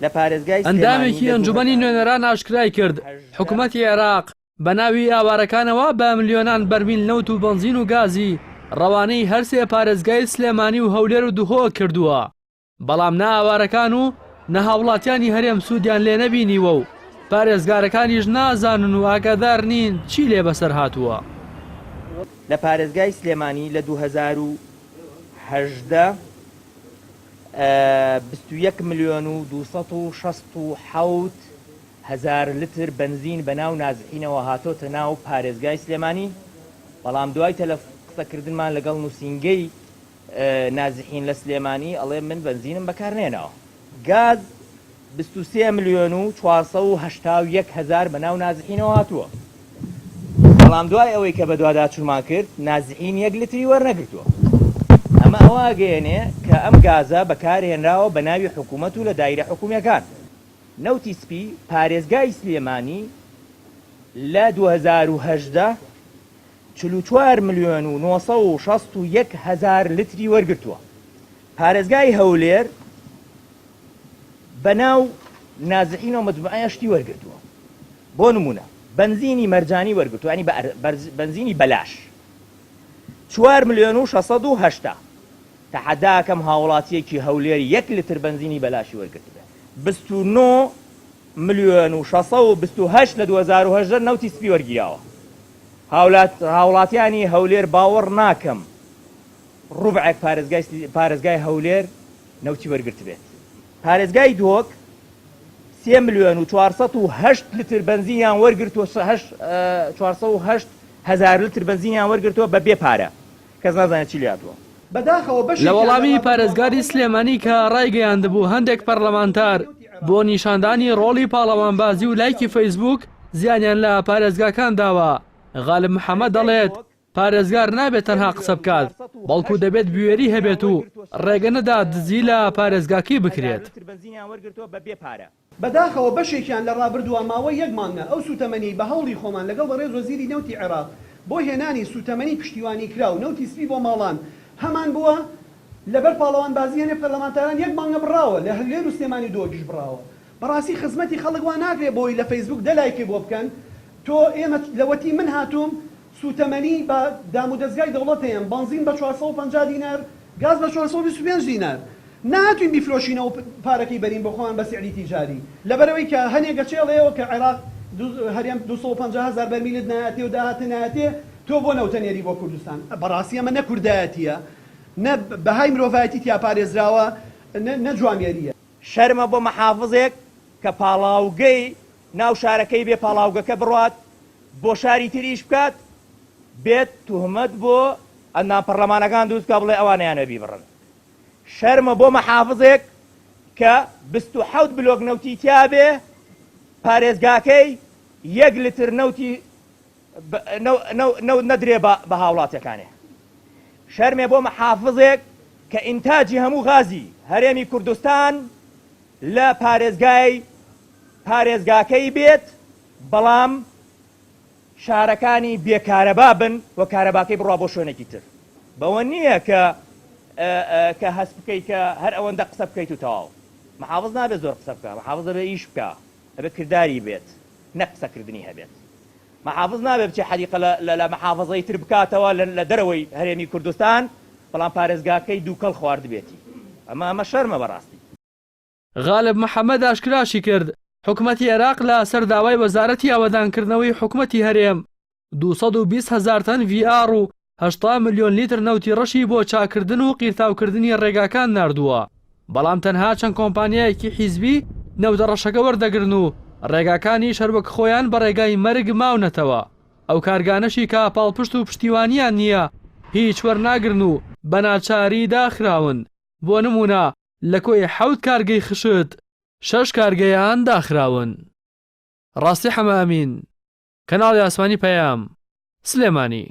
لە پارێزگای سلێمانی ئەندامێکی لە ئەنجومەنی نوێنەران ئاشکرای کرد، 2018 حکومەتی عێراق بە ناوی ئاوارەکانەوە بە ملیۆنان بەرمیل نەوت و بەنزین و گازی ڕەوانەی هەرسێ پارێزگای سلێمانی و هەولێر و دهۆک کردووە، بەڵام نە ئاوارەکان و نە هاوڵاتیانی هەرێم سوودیان لێ نەبینیوە و پارێزگارەکانیش نازانن و ئاگادار نین چی لێ بەسەر هاتووە. لە پارێزگای سلێمانی لە 2018 21 ملیۆن و 267 هەزار لتر بەنزین بەناو نازحینەوە هاتۆتە ناو پارێزگای سلێمانی، بەڵام دوای تەلەف قسەکردنمان لەگەڵ نووسینگەی نازحین لە سلێمانی ئەڵێ من بەنزینم بەکار نێناوە. گاز 23 ملیۆن و 481 هەزار بەناو نازحینەوە هاتووە، بەڵام دوای ئەوەی کە بەدواداچوونمان کرد نازحین یەک لتری وەرنەگرتووە. ئەمە ئەوە ئەگەیەنێ کە ئەم گازە بەکارهێنراوە بەناوی حکوومەت و لە دایرە حکوومییەکان. نەوتی سپی پارێزگای سلێمانی لە 2018 44 ملیۆن و 961 هەزار لتری وەرگرتووە. پارێزگای هەولێر بەناو نازحین و مەجموعەیە شتی وەرگرتووە. بۆ نموونە بەنزینی مەرجانی وەرگرتووە یانی بەنزینی بەلاش 4 ملیۆن و 680 تەحەداکەم هاوڵاتیەکی هەولێر یەک لتر بەنزینی بەلاشی وەرگرتبێ. 29 ملیۆن و 628 لە 2018 نەوتی سپی وەرگیراوە. هاوڵاتیانی هەولێر باوەڕ ناکەم ڕوبعێک پارێزگای پارێزگای هەولێر نەوتی وەرگرتبێت. پارێزگای دهۆک سێ ملیۆن و 408 لتر بەنزینیان وەرگرتووە 408 هەزار لتر بەنزینیان وەرگرتووە بە بێ پارە. کەس نازانێت چی لێهاتووە. بەداخەوە لە بەشێکیان لە وەڵامی ڕابردووە پارێزگاری ماوەی یەک سلێمانی کە ڕایگەیاندبوو هەندێک پەرلەمانتار بۆ نیشاندانی ڕۆڵی پاڵەوانبازی و لایکی فەیسبووک زیانیان لە پارێزگاکان داوە، غالب محەمەد دەڵێت، پارێزگار نابێت تەنها قسە بکات، بەڵکو دەبێت بوێری هەبێت و ڕێگە نەدات دزی لە پارێزگاکەی بکرێت. بەداخەوە بەشێکیان لە ڕابردووە ماوەی یەک مانگە ئەو سووتەمەنیەی بە هەوڵی خۆمان لەگەڵ بەڕێز وەزیری نەوتی عێراق بۆ هێنانی سووتەمەنی پشتیوانی کراو نەوتی سپی بۆ ماڵان هەمان بووە لەبەر پاڵەوانبازی هەنێ پەرلەمانتاران یەک مانگە بڕاوە لە هەولێر و سلێمانی و دهۆکیش بڕاوە بەڕاستی خزمەتی خەڵک وا ناکرێ بۆی لە فەیسبوک دە لایکی بۆ بکەن تۆ ئێمە لەوەتی من هاتووم سووتەمەنی بە دامودەزگای دەوڵەت هەیەم، بەنزین بە 450 دینار، گاز بە 425 دینار. نەهاتووین بیفرۆشینەوە و پارەکەی بەرین بۆ خۆمان بە سعری تیجاری. لەبەرئەوەی کە هەنێک ئەچێڵێەوە کە عێراق هەرێم 250 هەزار بەرمیلت نایەتێ و داهاتت نایەتێ، تۆ بۆ نەوتە نێری بۆ کوردستان؟ بەڕاستی ئەمە نە کوردایەتییە، نە بەهای مرۆڤایەتی تیا پارێزراوە، نە جوامێرییە. شەرمە بۆ مەحافزێک کە پاڵاوگەی ناو شارەکەی بێ پاڵاوگەکە بڕوات بۆ شاری تر ئیش بکات بێت توهمەت بۆ ئەندام پەڕلەمانەکان دروست بکات بڵێ ئەوان ئەیانەوێت بیبڕن شەرمە بۆ مەحافزێک کە 27 بلۆک نەوتی تیابێ پارێزگاکەی یەک لتر نەوتی نەوت نەدرێ بە هاوڵاتیەکانێ شەرمێ بۆ مەحافزێک کە ئینتاجی هەموو غازی هەرێمی کوردستان لە پارێزگای پارێزگاکەی بێت بەڵام شارەکانی بێ کارەبا بن و کارەباکەی بڕوا بۆ شوێنێکی تر بەوە نییە کە کە هەست بکەیت کە هەر ئەوەندە قسە بکەیت و تەواو محافظ نابێت زۆر قسە بکە محافظ دەبێت ئیش بکە ئەبێت کرداری بێت نەک قسەکردنی هەبێت محافظ نابێت بچێ حەدیقە لە محافظەی تر بکاتەوە لە دەرەوەی هەرێمی کوردستان بەڵام پارێزگاکەی دووکەڵ خواردبێتی ئەمە ئەمە شەرمە بەڕاستی. غالب محەمەد ئاشکراشی کرد، حکومەتی عێراق لە سەر داوای وەزارەتی ئاوەدانکردنەوەی حکومەتی هەرێم، 220 هەزار تەن ڤی ئاڕ و 80 ملیۆن لیتر نەوتی ڕەشی بۆ چاککردن و قیرتاوکردنی ڕێگاکان ناردووە، بەڵام تەنها چەند کۆمپانیایەکی حیزبی نەوتە ڕەشەکە وەردەگرن و ڕێگاکانیش هەروەک خۆیان بە ڕێگای مەرگ ماونەتەوە. ئەو کارگانەشی کە پاڵپشت و پشتیوانیان نییە هیچ وەرناگرن و بە ناچاری داخراون، بۆ نموونە لە کۆی حەوت کارگەی خشت، شەش کارگەیان داخراون. ڕاستی حەمە ئەمین، کەناڵی ئاسمانی پەیام، سلێمانی.